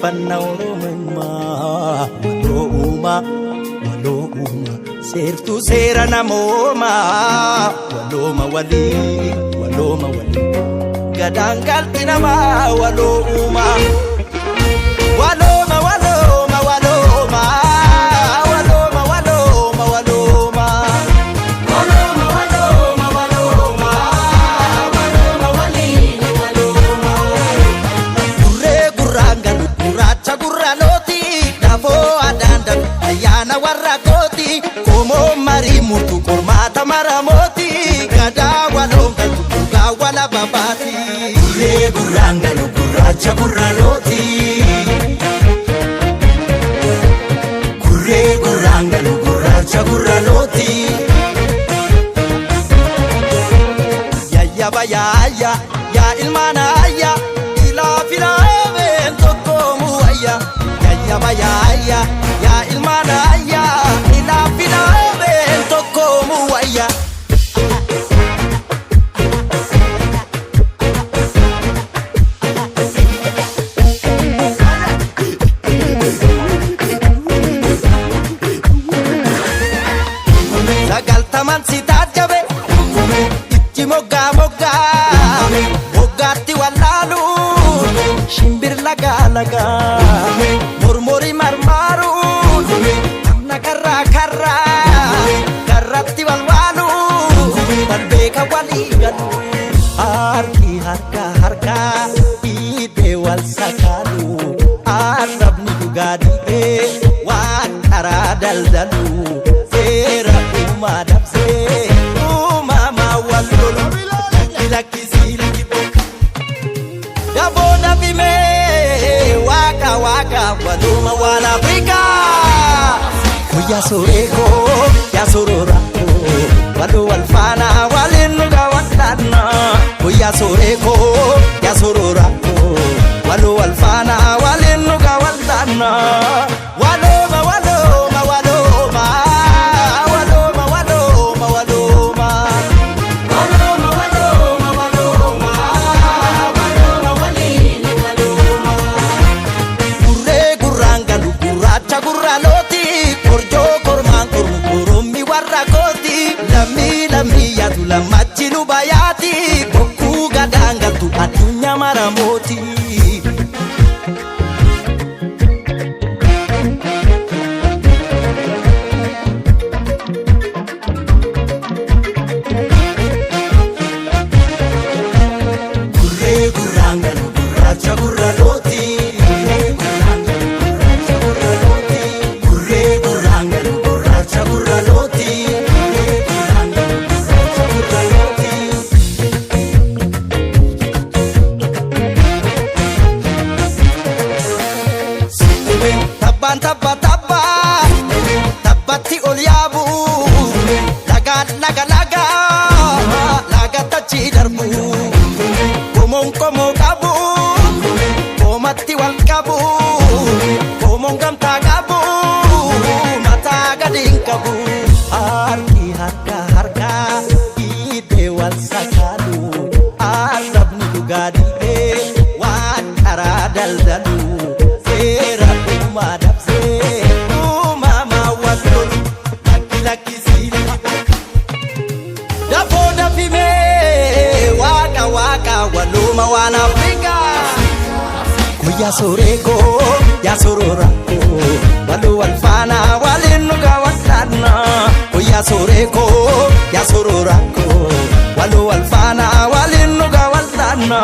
Jabeeffanna Oromummaa. Waloo uumaa, waloo uumaa, seertuu seera namoomaa. Walooma walii, walooma walii, gadaan galti namaa waloo uumaa. Walooma, walooma, walooma, walooma, walooma, walooma. Walooma, walooma, walooma, walooma waliin walooma. Gurree gurraan galu gurraacha gurra looti, dafoo adaan dalu ayyaana warra kooti, qomoo marii murtu qormaata maramooti, gadaa waloon galtu dhugaa wala babaati. Gurree gurraan galu gurraacha gurra looti. Gurree gurraan galu gurraacha gurra looti. Yayyaba yaayya yaa ilmaan ayya, ilaa filaameen tokkoomu wayya. Yayyaba yaayya yaa ilmaan ayya, ilaa filaameen tokkoomu wayya. Sagaltaman si taajjabe itti moggaa moggaa moggaatti wallaalu, shimbir lagaa lagaa mormori marmaaru, namna karraa karraa karratti walwaalu, wal beeka walii galu, harki harka harkaa dhiibee wal sakaalu, arrabni dhugaa dhiibee waan karaa daldalu, seera uumaa dabsee uumamaa wal lolu, lakki lakkisii lakki dafoo dafimee, waaqa waaqa, waluma waan Afrikaa. Guyyaa soreekoo yaa soroorakoo, waluu wal faana waliin nu gaawwadhanna. Guyyaa soreekoo yaa soroorakoo, waluu wal faana waliin nu gaawwadhanna. Walooma, walooma, walooma, walooma, walooma, walooma. Walooma, walooma, walooma, walooma waliin walooma. Gurree gurraan galu gurraacha gurra looti, korjoo kormaan kormu korommi warra kooti, lammii lammii yaatu lammachi luba yaati, bokkuu gadaan galtu addunyaa maramooti. Gurree gurraan galu gurraacha gurra looti. Gurree gurraan galu gurraacha gurra looti. Gurree gurraan galu gurraacha gurra looti. Gurree gurraan galu gurraacha gurra looti. Tabbaan tabba tabba tabbatti ol yaabu, lagaan laga laga lagatti achi darbu, qomoon qomoo qabu qoomatti wal qabu, qomoon gamtaa qabu mataa gadi hin qabu, harki harka harka dhiibee wal sakaalu, arrabni dhugaa dhiibee waan karaa daldalu, seera uumaa dabsee uumamaa wal lolu, lakki lakkisii lakki dafoo dafimee, waaqa waaqa, waluma waan Afrikaa. Guyyaa soreekoo yaa soroorakoo, waluu wal faana waliin nu gaawwadhanna. Guyyaa soreekoo yaa soroorakoo, waluu wal faana waliin nu gaawwadhanna.